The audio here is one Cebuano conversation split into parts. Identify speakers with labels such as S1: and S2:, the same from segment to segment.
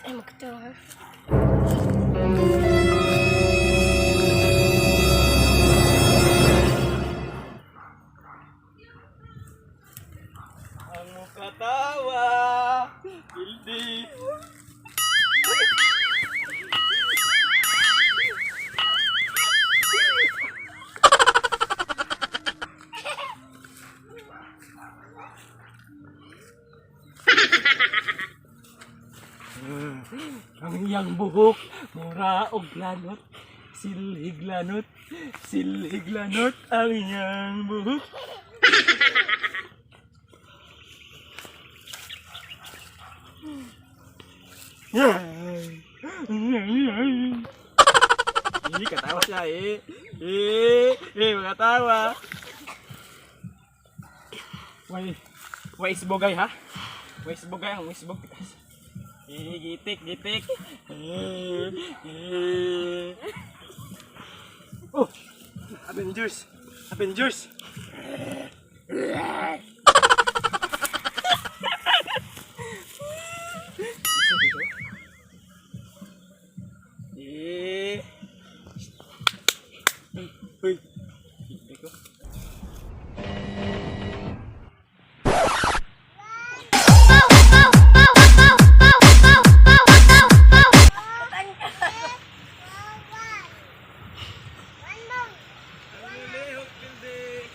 S1: Ay, magkatawa.
S2: Ang katawa, hindi. Ang iyang buhok, mura og lanot, silhig lanot, silhig lanot ang iyang buhok. Ih, katawa siya eh. Eh, eh, makatawa. Way, way isbogay ha? Way isbogay ang isbog tikas. Eh, gitik, gitik. Eh, eh. Oh, Avengers. Avengers. Isbog ito. Eh. Uy. Hindi ko. Lihok building.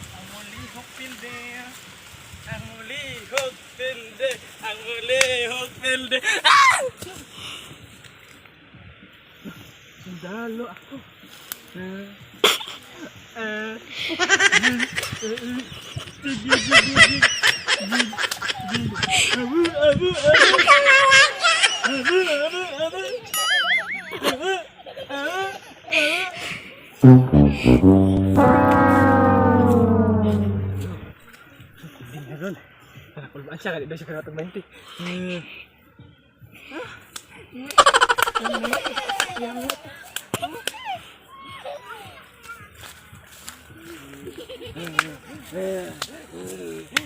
S2: Ang mulihok building. Ang mulihok building. Ang mulihok building. Ah! Sundalo ako. Eh. Eh. Eh. Eh. Sige, sige, sige. Abu, abu, abu. Abu, abu, abu. Abu, abu, abu. Hindi na ron. Nakulbaan siya, kanina siya kanatong 20. Eh.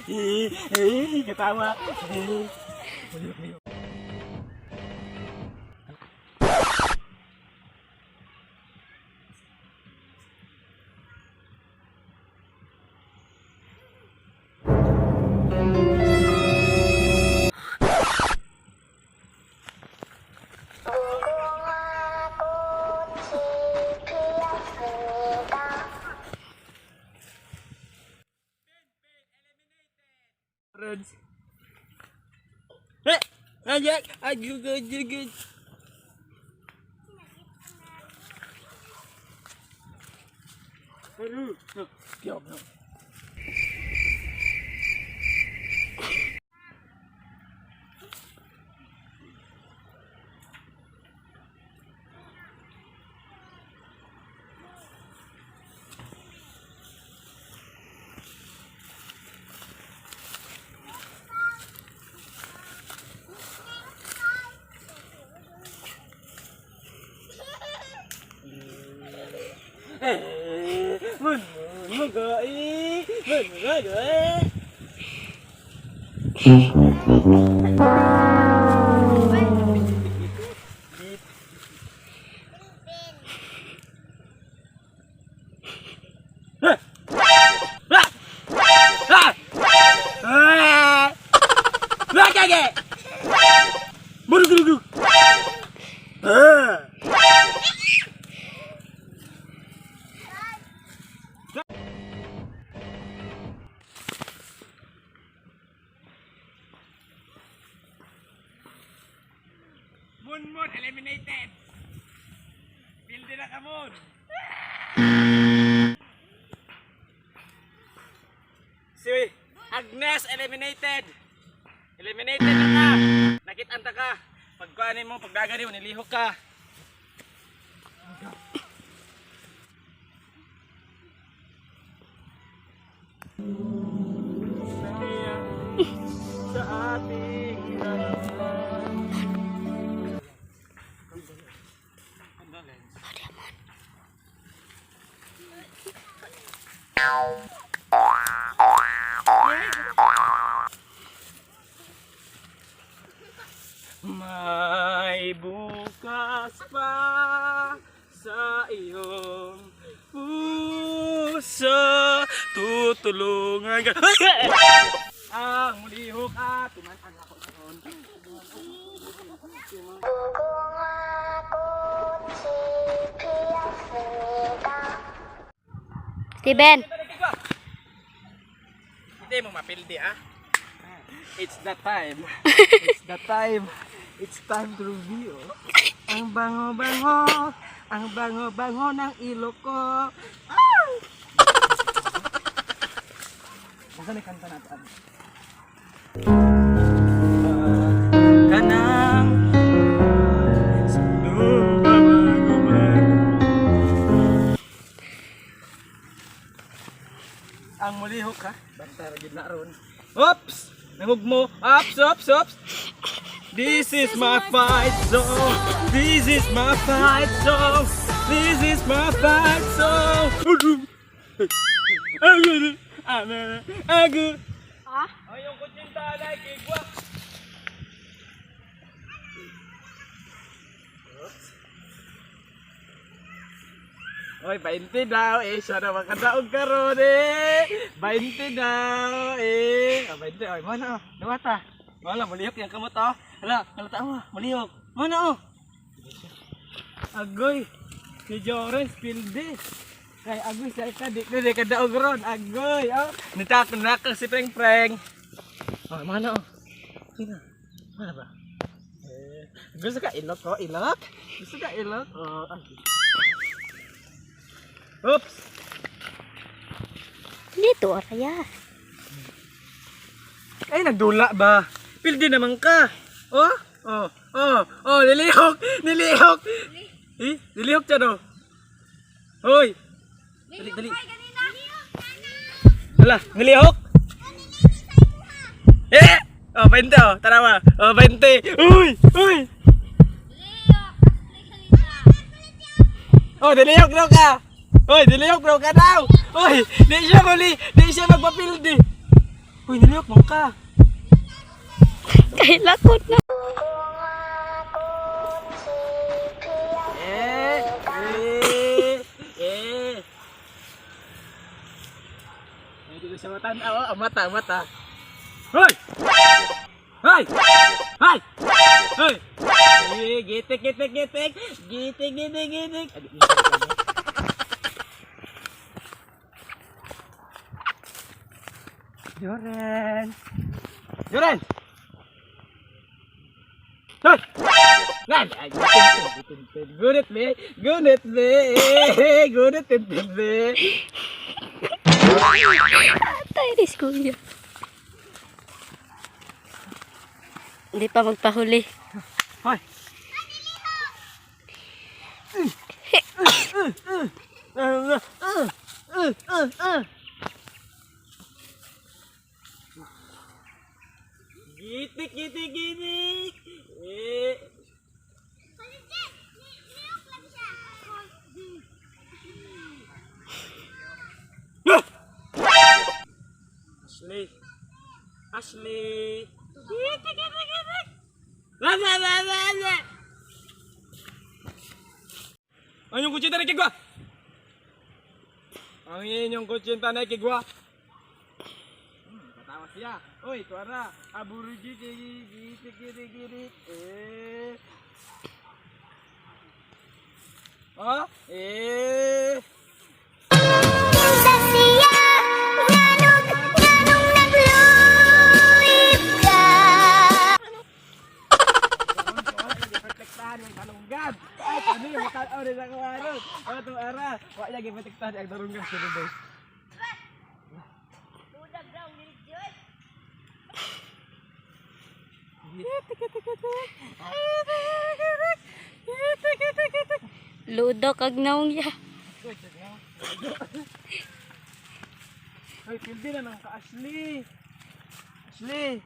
S2: Eh, eh, katawa. Eh. Friends. Eh, ajak, ajuk, ajuk. Aduh, no, no, no. Eh, mun mun magai, mun magai. Ah! Ah! Ah! Ah! Bakage! Buru guru guru. Ah! Moon Moon eliminated. Build na ka Moon. Si Agnes eliminated. Eliminated na ka. Nakitanta ka. Pagkuanin mo, pagdaga mo, nilihok ka. Sa ating May bukas pa sa iyong puso. Tutulungan ka. Ang mulihok at tuman ang ako noon.
S1: Steven.
S2: Hindi mo mapildi ah. It's the time. It's the time. It's time to reveal. Ang bango-bango, ang bango-bango ng ilok ko. Ah! Saan yung kanta natin? Kanang Ang mulihok ha. Banta ra gid na ron. Oops! Nangugmo. Ups, ups, ups. This is my fight song. This is my fight song. This is my fight song. Agu.
S1: Ah?
S2: Ay, yung kutsinta na kigwa. Oy, 20 daw eh. Siya na makadaog karon eh. 20 daw eh. Ah, 20. Oy, mana oh. Duwata. Wala, mulihok yung kamot oh. Hala, halata mo. Mulihok. Mana oh. Agoy. Si Jorens pildi. Kay agoy sa ka di ko di kadaog ron. Agoy oh. Nitak nakal si Preng Preng. Oh, mana oh. Sino? Mana ba? Eh, gusto ka ilok ko? Ilok? Gusto ka ilok? Oh, ay. Oops!
S1: Dito, araya.
S2: Ay, nagdula ba? Pildi naman ka. Oh, oh, oh, oh, nilihok, nilihok. Eh, nilihok siya no. Hoy. Dali, dali. Hala, nilihok. Eh! Oh, 20 oh, tarawa. Oh, 20. Uy, uy. Oh, nilihok daw ka. Hoy, nilihok daw ka daw. Hoy, di siya muli, di siya magpapildi. Uy, nilihok mo ka.
S1: Kay lakot na.
S2: Eh, eh, eh. Hindi ko siya matanaw. Oh, ang mata, ang mata. Hoy! Hoy! Hoy! Hoy! Eh, gitik, gitik, gitik. Gitik, gitik, gitik. Ay, di ko siya matanaw. Joren! Joren! Hoy! Nan! Ay, gunit, be! Gunit, be! Gunit, be!
S1: Atay, ris kuya. Hindi pa magpahuli.
S2: Hoy! Gitik, gitik, gitik! Eh. Ah! Ashley! Ashley! Gitik, gitik, gitik! La, la, la, la, la! Ang inyong kutsinta na kigwa! Ang inyong kutsinta na kigwa! Katawa siya. Uy, tuara. Aburugi, gigi, gigi, gigi, gigi. Eh. Oh, eh. Protektahan yung talunggad. Ay, ano yung matanaw rin ako aron. O, itong ara. Wa niya giprotektahan ang talunggad. Sige, boy.
S1: Ludok ag naong ya.
S2: Hoy, pildi na nang ka, Ashley. Ashley.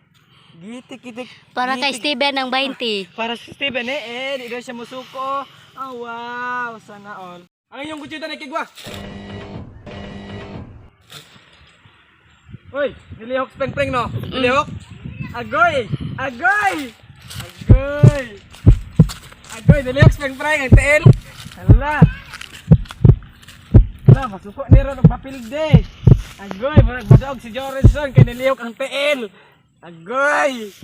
S2: Gitik, gitik.
S1: Para kay Steven ang 20.
S2: Para si Steven eh, eh, di daw siya musuko. Oh, wow, sana all. Ang iyong kutsinta na kigwa. Uy, nilihok si Preng Preng no? Nilihok? Agoy! Agoy! Agoy! Agoy, nilihok si Preng Preng ang tiil. Hala! Hala, masuko ni ron og mapilde. Agoy, murag madaog si Jorenson kay nilihok ang tiil. Agoy!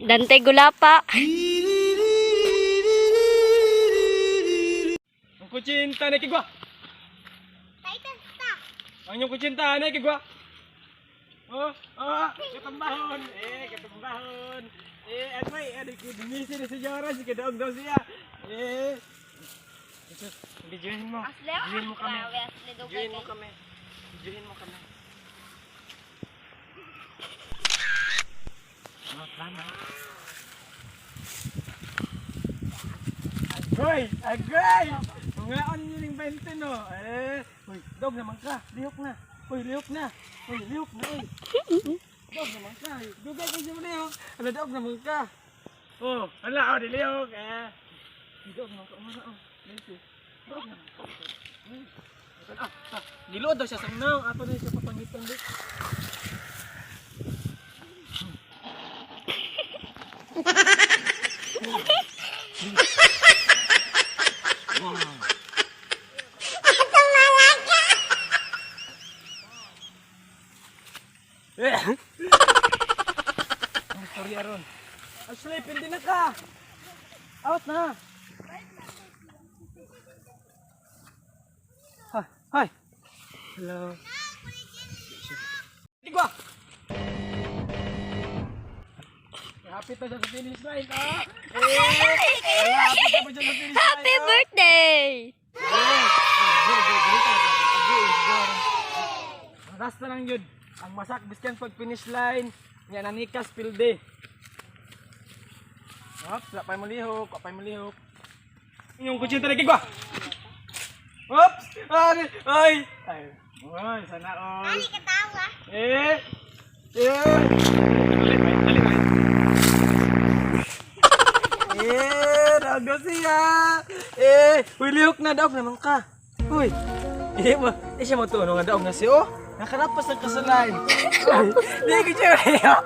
S1: Dante Gulapa.
S2: Ang kutsinta na kigwa. Ang inyong kutsinta na kigwa. Oh, oh, katambahon. Eh, katambahon. Eh, agoy, ano kidumisi ni si Joren, si kadaog daw siya. Eh. Jesus, videohin mo. Videohin mo kami. Videohin mo kami. Videohin mo kami. Oh, tama. Agoy! Agoy! Mga on yun yung 20 no. Eh, uy, dog naman ka. Lihok na. Uy, lihok na. Uy, lihok na. Uy. Dog naman ka. Dugay kayo sa lihok. Ala, dog naman ka. Oh, ala, oh, dilihok. Eh. Dog naman ka. Umara, oh. Lihok. Dog naman ka. Uy. Ah, ah, giluod daw siya sa naong. Ato na siya papangitan dito. Eh. Ang storya ron. Ashley, pindi na ka. Out na. Hi. Hi. Hello. Tigwa. Happy ta siya sa finish line, ah. Eh, happy ta pa siya sa finish line.
S1: Happy birthday!
S2: Ang last na lang yun. Ang masak biskan pag finish line. Nga nanikas pilde. Oops, wala pa mo lihok, wala pa mo lihok. Yung kutsinta na kigwa. Oops! Ay! Ay! Ay! Uy, sana all.
S3: Ay, katawa.
S2: Eh! Eh! Dali, dali, dali. Eh, dago siya. Eh, uy, lihok na, daog naman ka. Uy, eh, mo, eh, siya mo to, nga daog na siya, oh. Nakalapas ng kasalay. Uy, di ko siya lihok.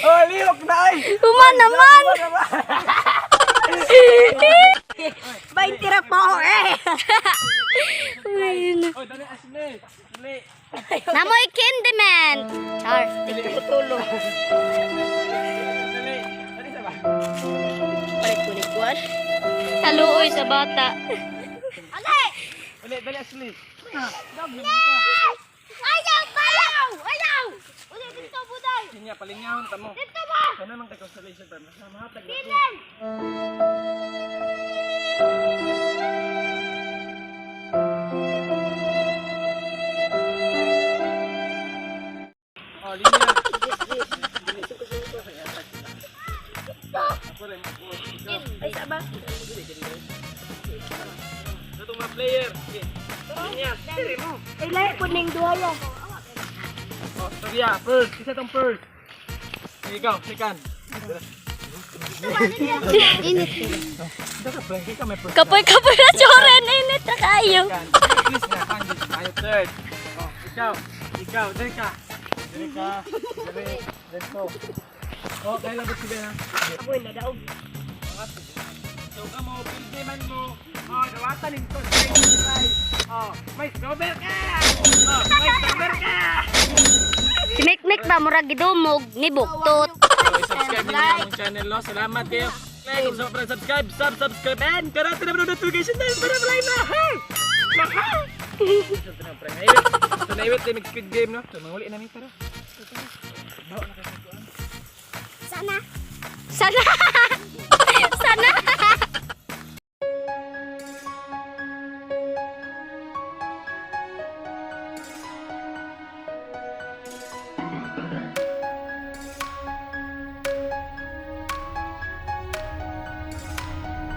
S2: Oh, lihok na, ay.
S1: Huma naman!
S2: Huma naman.
S1: 20 ra po eh! Uy, na.
S2: Uy, dali, Ashley. Dali.
S1: Namoy Candyman! Char, tutulong.
S2: Dali. Dali sa ba?
S1: Palit-kulit. Kaluoy sa bata.
S2: Dali, dali, Ashley. Na, daog naman ka.
S3: Ayaw, bayaw! Ayaw! Uli, dito, buday!
S2: Yun nga, palingahon ta mo.
S3: Dito ba?
S2: Kana man kay consolation prize. Mas mahatag na ko.
S3: Steven!
S2: Oh, linya. Ako rin, ako. Ikaw.
S3: Ay, saba?
S2: Ito mga player. Okay. Linya. Tiri mo.
S3: Ay, lahi po ning duha yan.
S2: Oh, Storya, first. Isa tong first. Sige, ikaw, second.
S3: Init.
S2: Ito ka, Frank. Ikaw may first.
S1: Kapoy-kapoy na choren, init na kayo.
S2: Second. Please na, kanji. Tayo third. Oh, ikaw. Ikaw, dali ka. Dali ka. Dali. Let's go. Oh, kaya labot si Ben, ha?
S3: Amoy na daog.
S2: So ka mo, pildi man mo. Oh, dawatan nito. Oh, may strawberry ka! Oh, may strawberry ka!
S1: Si Mikmik ba, murag gidumog, ni Buktot.
S2: So, i-subscribe ninyo ang among channel, no? Salamat kayo. Like, kung sa subscribe, sub, subscribe, and karate na notification bell para malay na. Hey! Mahal! So, naiwit din Squid Game, no? So, manguli na mi, tara.
S3: Sana.
S1: Sana!